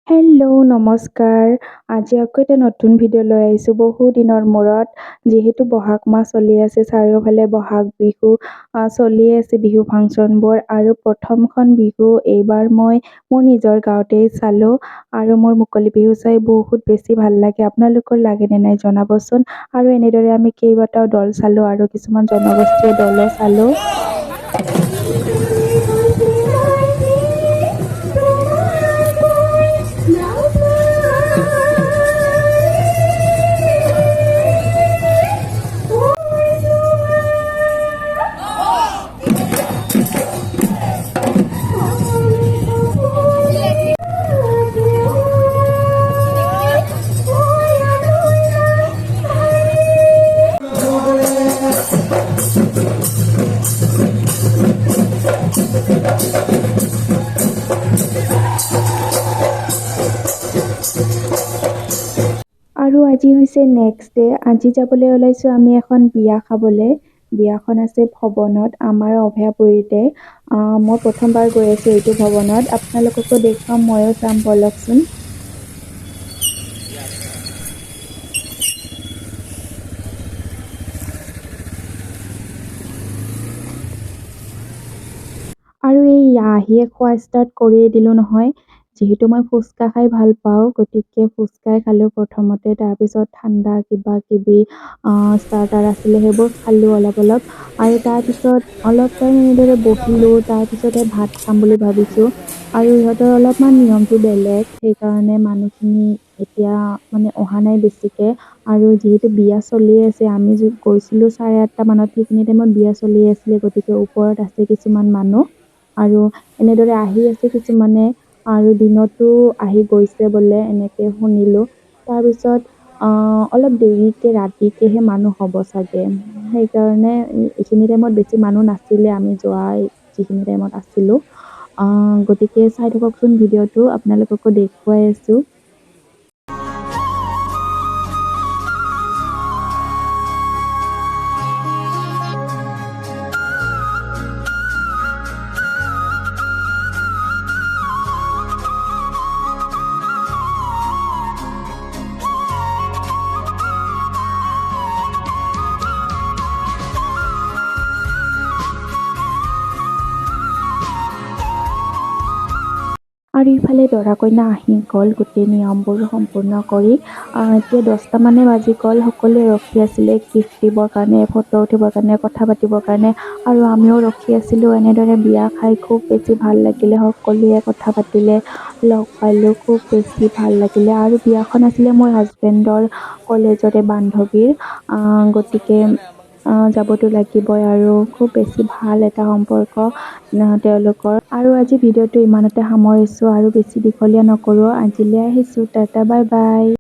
Hello', নমস্কাৰ। আজি আকৌ এটা নতুন ভিডিঅ' লৈ আহিছোঁ বহু দিনৰ মূৰত। যিহেতু বহাগ মাহ চলি আছে, চাৰিওফালে বহাগ বিহু চলি আছে, বিহু ফাংচনবোৰ। আৰু প্ৰথমখন বিহু এইবাৰ মই মোৰ নিজৰ গাঁৱতেই চালোঁ আৰু মোৰ মুকলি বিহু চাই বহুত বেছি ভাল লাগে। আপোনালোকৰ লাগেনে নাই জনাবচোন। আৰু এনেদৰে আমি কেইবাটাও দল চালোঁ আৰু কিছুমান জনগোষ্ঠীয় দলো চালোঁ। আৰু আজি হৈছে নেক্সট ডে। আজি যাবলৈ ওলাইছোঁ আমি এখন বিয়া খাবলৈ। বিয়াখন আছে ভৱনত, আমাৰ অভয়াপুৰীতে। মই প্ৰথমবাৰ গৈ আছোঁ এইটো ভৱনত। আপোনালোককো দেখুৱাম, ময়ো চাম, ব'লকচোন। আৰু এই আহিয়ে খোৱা ষ্টাৰ্ট কৰিয়ে দিলোঁ নহয়। যিহেতু মই ফুচকা খাই ভাল পাওঁ, গতিকে ফুচকাই খালোঁ প্ৰথমতে। তাৰপিছত ঠাণ্ডা কিবা কিবি ষ্টাৰ্টাৰ আছিলে, সেইবোৰ খালোঁ অলপ অলপ। আৰু তাৰপিছত অলপ টাইম এনেদৰে বহিলোঁ, তাৰপিছতহে ভাত খাম বুলি ভাবিছোঁ। আৰু ইহঁতৰ অলপমান নিয়মটো বেলেগ, সেইকাৰণে মানুহখিনি এতিয়া মানে অহা নাই বেছিকৈ। আৰু যিহেতু বিয়া চলি আছে, আমি গৈছিলোঁ 8:30 মানত, সেইখিনি টাইমত বিয়া চলি আছিলে। গতিকে ওপৰত আছে কিছুমান মানুহ আৰু এনেদৰে আহি আছে কিছুমানে আৰু দিনতো আহি গৈছে বোলে, এনেকৈ শুনিলোঁ। তাৰপিছত অলপ দেৰিকৈ ৰাতিকৈহে মানুহ হ'ব চাগে, সেইকাৰণে এইখিনি টাইমত বেছি মানুহ নাছিলে, আমি যোৱা যিখিনি টাইমত আছিলোঁ। গতিকে চাই থাককচোন ভিডিঅ'টো, আপোনালোককো দেখুৱাই আছোঁ। আৰু ইফালে দৰা কইনা আহি গ'ল গোটেই নিয়মবোৰ সম্পূৰ্ণ কৰি। এতিয়া 10টামানে বাজি গ'ল। সকলোৱে ৰখি আছিলে গিফ্ট দিবৰ কাৰণে, ফটো উঠিবৰ কাৰণে, কথা পাতিবৰ কাৰণে আৰু আমিও ৰখি আছিলোঁ। এনেদৰে বিয়া খাই খুব বেছি ভাল লাগিলে। সকলোৱে কথা পাতিলে, লগ পালোঁ, খুব বেছি ভাল লাগিলে। আৰু বিয়াখন আছিলে মোৰ হাজবেণ্ডৰ কলেজৰে বান্ধৱীৰ, গতিকে যাবতো লাগিবই আৰু খুব বেছি ভাল এটা সম্পৰ্ক তেওঁলোকৰ। আৰু আজি ভিডিঅ'টো ইমানতে সামৰিছোঁ আৰু বেছি দীঘলীয়া নকৰোঁ। আজিলৈ আহিছোঁ, টাটা, বাই বাই।